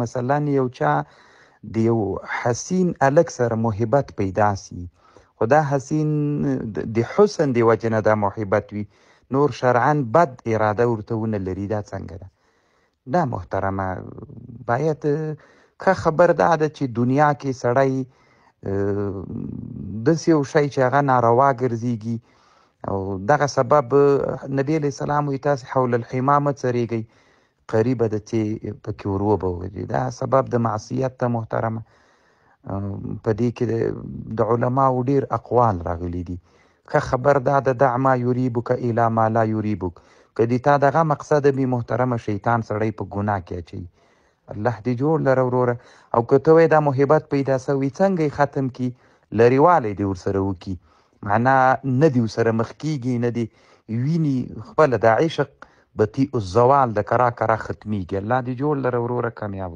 مثلا یو چا د یو حسین الک سره محبت پیدا سی، خو دا حسین د حسن د وجې نه دا محبت وي، نور شرعا بد اراده ورته ونه لري، دا څنګه ده؟ نه محترمه، باید ښه خبر دا ده چې دنیا کې سړی داسې یو شی چې هغه ناروا ګرځېږي، او دغه سبب نبی علیه السلام وایي تاسې حول الحما مه څرېږئ، قریبه ده چې پکې ور وبوځي. دا سبب د معصیت ته محترمه. په دې کې د علماو ډیر اقوال راغلي دي. ښه خبر دا ده دع ما یریبک الی ما لا یریبک، که د تا دغه مقصد وي محترمه، شیطان سړی په ګناه کې اچوي. الله دې جوړ لره وروره. او که ته وایې دا محبت پیدا سوی، څنګه یې ختم کړي؟ لرېوالی دې ورسره وکړي، معنا نه دې ورسره مخ کېږي، نه دې ویني، خپله دا عشق بطیء الزوال د کرا کرا ختمیږي. الله دې جوړ لره وروره، کامیاب.